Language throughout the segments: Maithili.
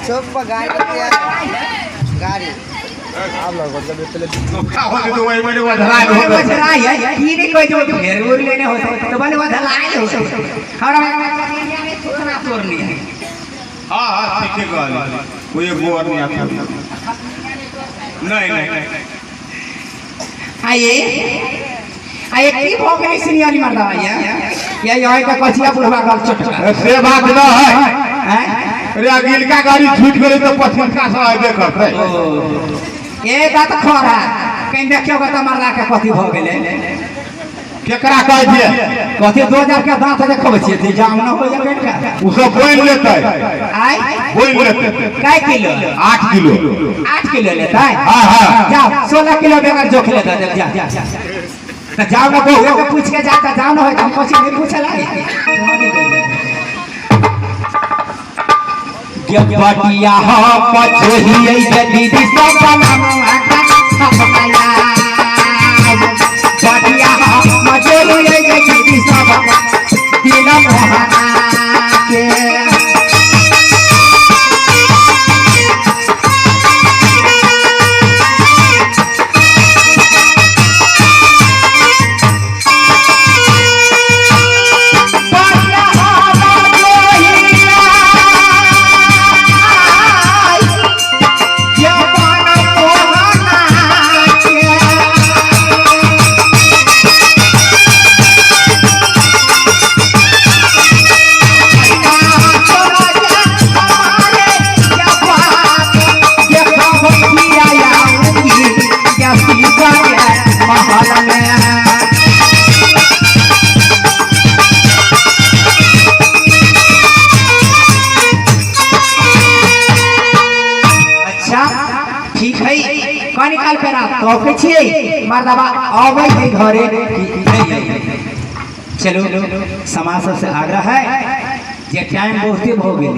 चौक पर गाड़ी के गाड़ी ई नहीं कोई जो घेर उर लेने होते तो बोले वधलाए होते। हमरा में थोड़ा तोड़नी है। हाँ हाँ ठीक है कहली कोई एक गोबर नहीं आता। नहीं नहीं आइए आइए की भऽ गेलै सीनियर मर्दा भैया या यही का कचिया बुढ़वा गल चटका। से बात न है। हैं? अरे अगिलका गाड़ी छूट गेलै तऽ पछिलका से अयबे करतै। ए दाँत खरा कहीं देखियो तऽ मर्दा के कथी भऽ गेलै। केकरा कहै छियै? कथी 2000 के दाँत देखबै छियै जे जाम न हो जाए का। ओ सब बोलि लेतै। आइ बोलि लेतै। कै किलो? 8 किलो। 8 किलो लेतै? हाँ हाँ। जाओ 16 किलो बेगर जोख लेतै। जा तऽ जाओ ना बहु के पूछ के जा तऽ जाओ ना होय तऽ हम कथी नहीं पूछे लागे। बटिया हो पछोही दीदी सब बटिया हो मजोही दीदी सब दिन मोहना के। बटिया हो मजोहिया जवान मोहना के। अच्छा ठीक है, कनी काल पे रात तोकै छियै मर्दबा अबै है घरे कि नहीं। चलो समाज सबसे आग्रह है जे टाइम बहुते भऽ गेल।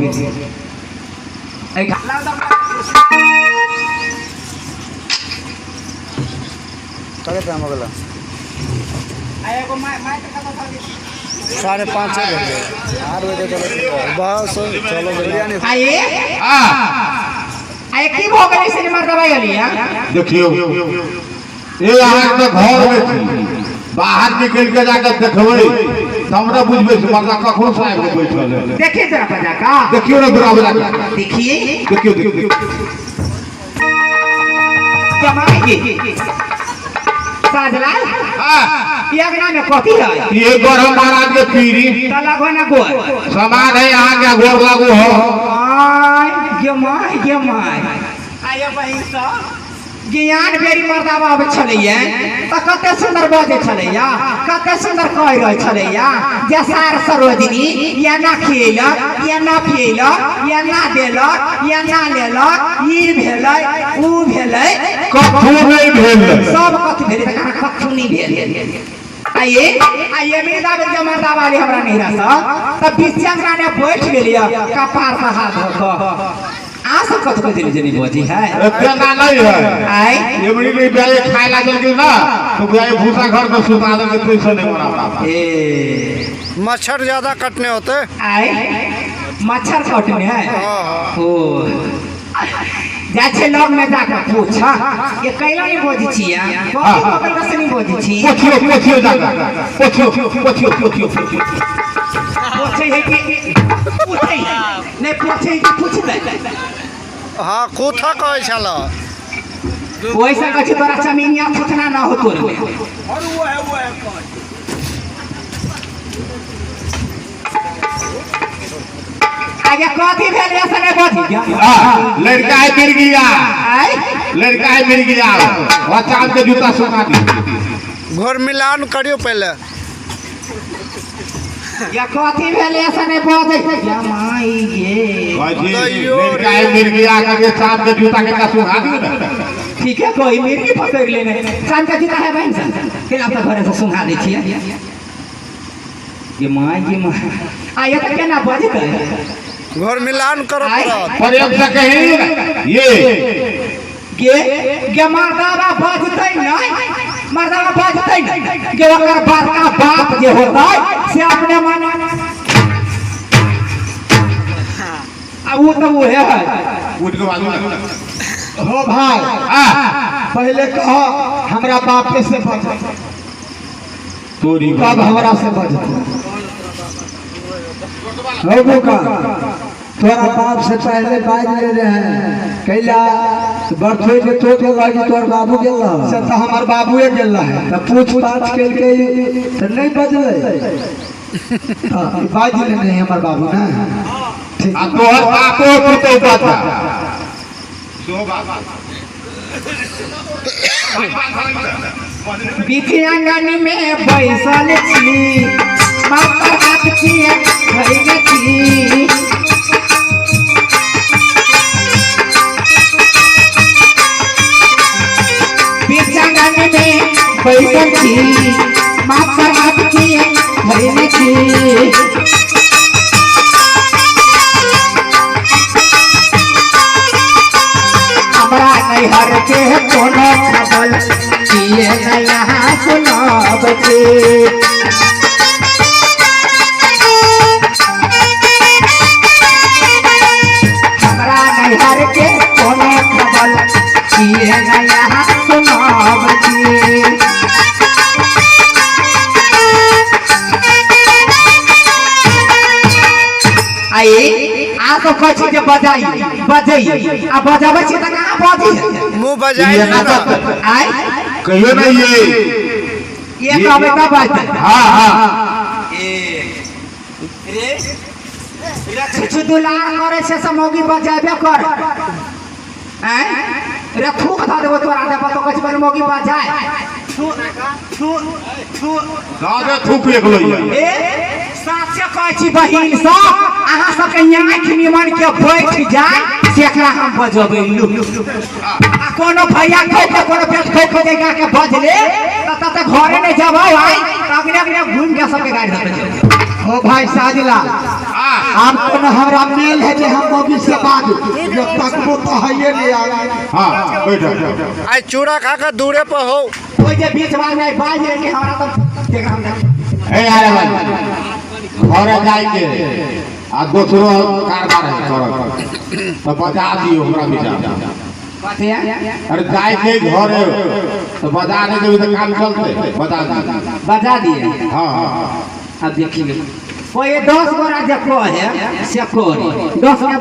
कते टाइम हो गेलै? 5:30 बजे 8 बजे चलो बस चलो बिरयानी। आइए हाँ आइए की भऽ गेलै से मर्दबा गेलियै? देखियौ ये अहाँ तऽ घर में छी, बाहर निकलि के जाके देखबै तऽ हमरा बुझबै से मर्दा कखनो से आबि के बैठल है। देखिए जरा बजा का। देखियौ ने दूरा बजा के। देखिए देखियौ देखियौ कमाई साजलाल। हाँ ई अगना में कथी है? ये गौरव महाराज के पीरी तला ना गोर समान है यहाँ के गोर लागू हो। आय गे my गे my. आये बहिन सब ज्ञान बेरी मर्दाबा आबै छलैया तऽ कते सुन्दर बजै छलैया, कते सुन्दर कहि रहल छलैया जे सार सरोजनी या ना खियलक या ना पियलक या ना देलक या ना लेलक, ई भेलै ऊ भेलै। कथू नहीं भेलै। सब कथी भेलै तऽ कथू नहीं भेल। आइए आइए मेरा जे मर्दाबा वाली हमरा नहिरा सब तऽ बीच अंगना ने बैठ गेलियै कपार पर हाथ धऽ कऽ। आ सब कथी कथी जे नहीं बजी है। एतना नहीं है। आय एमरी नहीं ब्याहे खाए ला गेल ना तो ब्याहे भूसा घर में सुता देलकै तैसे नहीं बना पाता। ए मच्छर ज्यादा कटने होते। आय मच्छर कटने है। हाँ। ओ जाइ छै लग में जाके पूछ ये कैला नहीं बजै छियै? कथी बगल से नहीं बजै छी? पोछियो पोछियो जाके पोछियो पोछियो पोछियो पोछियो। पूछै है कि पूछै नहीं पूछै कि पूछबै। हाँ कोथा कहै छल। वैसा कहै छै तोरा चमीनिया थुथना ना हो तोर में। आगे कथी भेल ऐसा नहीं बजी। लड़का है मिल गया। आय लड़का है मिल गया और चांद के जूता सुखा दी। घोर मिलान करियो पहले। या कथी भेल ऐसा नहीं बजै। या माई गे। लड़का है मिल गया करके चांद के जूता के सुखा दी ना। ठीक है कोई मिर्गी पकड़ लेने चांद का जूता है बहन सन फिर आप तो घरे से सुंघा दै छियै। ये माई ये माई आ ये तो केना बजतै? घोर मिलान करो पड़त। प्रेम से कही ये गे गे मर्दाबा बजतै नहीं, मर्दाबा बजतै नहीं गे ओकर बड़का बाप जे होतै से अपने मन आ वो तो वो है। उठ के बाजू ना। हो भाई, पहले कहो हमरा बापे से बच, तोरी तब हमरा से बच। हो बोका, तोरा बाप से पहले बाज ले रहे हैं कैला बर्थो के तो के लागी तोर बाबू गेल रह से तो हमर बाबूए गेल रहे, त पूछ पाछ केलकै त नहीं बजलै। हां, बाज ले नहीं हमर बाबू ना। ठीक। आ तोहर बापो पुतौ बाता सो बाबा। बीच आंगन में बैसल छी, माता हाथ किए धइले छी। बीच आंगन में बैसल छी, माता हाथ किए धइले छी। हमरा नैहर के कोनो खबर किए नया सुनाब छी। हमरा नैहर के कोनो खबर किए नया सुनाब छी। आई आ तो कहै छी जे बजाई बजै, आ बजाबै छी तऽ कहाँ बजै? मुंह बजाई ये ना। आय कहियो नहीं ये ये कहबै तब बजतै। हाँ हाँ। छुछु दुलार करे से समोगी बजाबे कर। आय रे थूक धऽ देबो तोरा, देबो तो कहै छी बड़ मोगी बजाय। दादा थूक एक लोइया। ए साचे कहै छी बहिन सब, अहाँ सबके आँखि निमन के बैठ जाय से एकरा हम बजबै लू। आ कोनो भैया खो के कोनो पेट खो के जगह के बजले त तब तक घरे नहीं जबै आई, अगने अगने घूम के सबके गाड़ी धऽ देबै। हो भाई साजला, आप कोनो हमरा मेल है जे हम मोगी से बाजू, जब तक वो तो है नहीं आ। हाँ बैठ। आई चूड़ा खा के दूरे पर हो। ओइ जे बीच में आई बाज रे के हमरा तो देख हम देख। ए यार भाई घरे जाके आ दोसरो कारबार है करत तो बजा दियो हमरा विचार। कथी है? अरे जाए के घरे तो बजा नहीं देबे तो काम चलते, बजा दियो। बजा दिए। हाँ हाँ। अब देखिए कोई 10 गोरा जे कहे से करी 10 के।